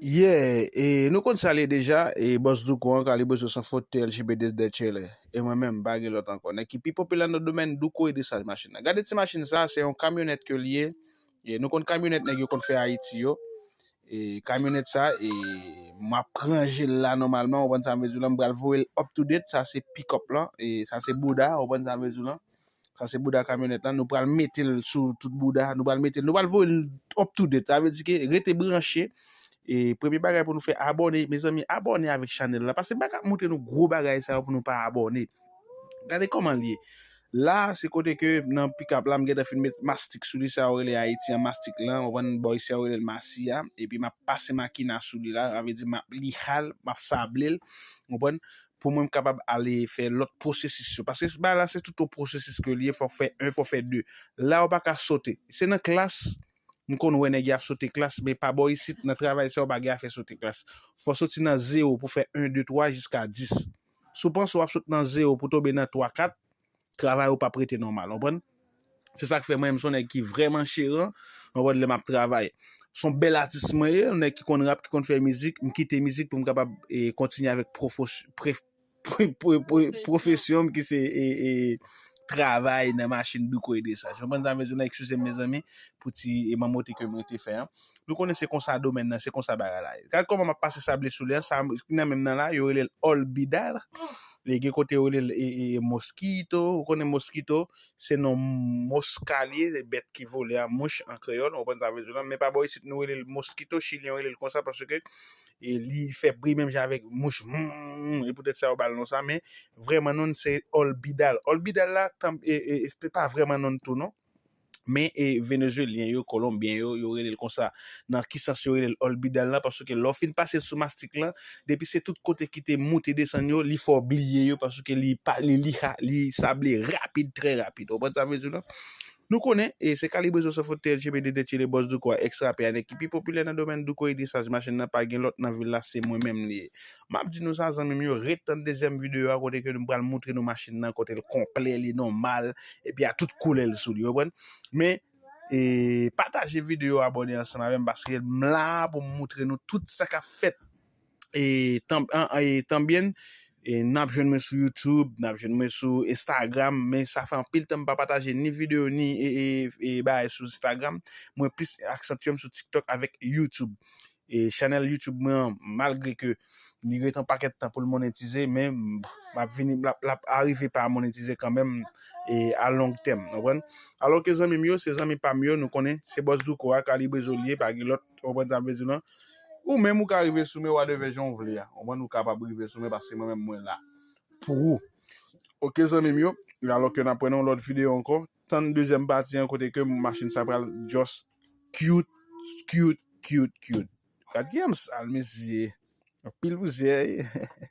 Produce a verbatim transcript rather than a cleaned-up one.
Yeah, e nou konn sa l ye deja, e bòs Douko an, Kalibre Zo San Fot, T L G B D, The Chiller. E mwen menm, m pa gen lòt ankò. Nèg ki pi popilè nan domèn Douko e dresaj machin nan. Gade ti machin sa, se yon kamyonèt ke l ye. E nou konn kamyonèt nèg yo konn fè Ayiti yo. E kamyonèt sa, e m ap ranje l la nòmalman, ou konprann sa m vle di w la, m pral voye l up to date, sa se pick up lan, e sa se bouda, ou konprann sa m vle di w la. Sa se bouda kamyonèt la. Nou pral mete l sou tout bouda. Nou pral mete l. Nou pral voye l up to date. Sa vle di ke rete branche. E premye bagay pou nou fè, abòne. Mezanmi, abòne avèk chanèl la. Paske m pa ka montre nou gwo bagay sa yo pou nou pa abòne. Gade kòman l ye. La, se kote ke nan pikap la, m gentan fin met mastik sou li, sa yo rele Ayiti an mastik lan. Ou konprann, bò isi a yo rele l masi a. Epi m ap pase makina sou li la. Sa vle di m ap lihal, m ap sable l. Ou konprann? Pou mwen m kapab ale fè lòt pwosesis yo. Paske bagay la se tout yon pwosesis ke l ye, fò w fè en, fò w fè de. La ou pa ka sote. Se nan klas, m konn wè nèg y ap sote klas, men pa bò isit, nan travay sa yo pa gen afè sote klas. Fò w soti nan zewo pou fè en, de, twa jiska dis. Si w panse w ap sot nan zewo pou tonbe nan twa, kat, travay ou p ap rete nòmal, w konprann? Se sa k fè mwen, m se yon nèg ki vrèman cheran, w konprann, lè m ap travay. Se yon bèl atis mwen ye, yon nèg ki konn rap, ki konn fè mizik, m kite mizik pou m kapab e, kontinye avèk pwofos- pre- pre- pre- pre- pwofesyon m ki se e, e, travay nan machin Douko e dresaj. W konprann sa m vle di w la, eskize m mezanmi, pou ti e, manmoti ke m rete fè an. Nou konnen se konsa domèn nan, se konsa bagay la ye. Gad kòman m ap pase sable sou li an, sa ki nan men m nan la, yo rele l Olbidal. E gen kote yo rele l e, e, Mosquito. Ou konnen Mosquito, se non Mosca li ye, se bèt ki vole a, mouch an kreyòl, ou konprann sa m vle di w la. Men pa bò isit nou rele l Mosquito, Chilyen yo rele l konsa paske e, li fè bri menm jan avèk mouch. Hmm, e poutèt sa yo ba l non sa, men vrèman non l se Olbidal. Olbidal la, tan, e, e, e, pa vrèman non l tou non. Men e, Venezuelyen yo, Kolonbyen yo, yo rele l konsa. Nan ki sans yo rele l Olbidal la? Paske lè w fin pase l sou mastik lan, depi se tout kote ki te moute desann yo, li fè w bliye yo, paske li, pa, li, li, ha- li sable rapid, trè rapid. Ou konprann sa m vle di w la? Nou konnen, e se Kalibre Zo San Fot, T L G B D, The Chiller, bòs Douko a, ex rapè a, nèg ki pi popilè nan domèn Douko e dresaj machin nan, pa gen lòt nan vil la, se mwen menm li ye. M ap di nou sa, zanmi m yo, ret tann dezyèm videyo a, kote ke nou pral montre nou machin nan, kote l konplè, li nòmal, epi a tout koulè l sou li, w konprann? Men, e, pataje videyo, abòne ansanm avè m, paske m la pou m montre nou tout sa k ap fèt. E, tan, an, e, tanbyen, e, n ap jwenn mwen sou YouTube, n ap jwenn mwen sou Instagram, men sa fè anpil tan m pa pataje ni videyo, ni, e, e, e, bagay sou Instagram. Mwen plis aksantye m sou TikTok avèk YouTube. E chanèl YouTube mwen an, malgre ke li ret yon pakèt tan pou l monetize, men m ap vini, l ap, l ap arive pa monetize kanmenm, e a long tèm, w konprann? Alò ke zanmi m yo, se zanmi pa m yo, nou konnen, se bòs Douko a, Kalibre Zo l ye, pa gen lòt, w konprann sa m vle di w lan? Ou menm ou ka rive sou mwen, whatever jan w vle a. W konprann, ou kapab rive sou mwen, paske mwen menm mwen la pou ou. Oke, zanmi m yo, alò ke n ap pran yon lòt videyo ankò, tann dezyèm pati an, kote ke machin sa pral just cute, cute, cute, cute. Gad ki janm sal, mesye. Anpil pousyè, wi.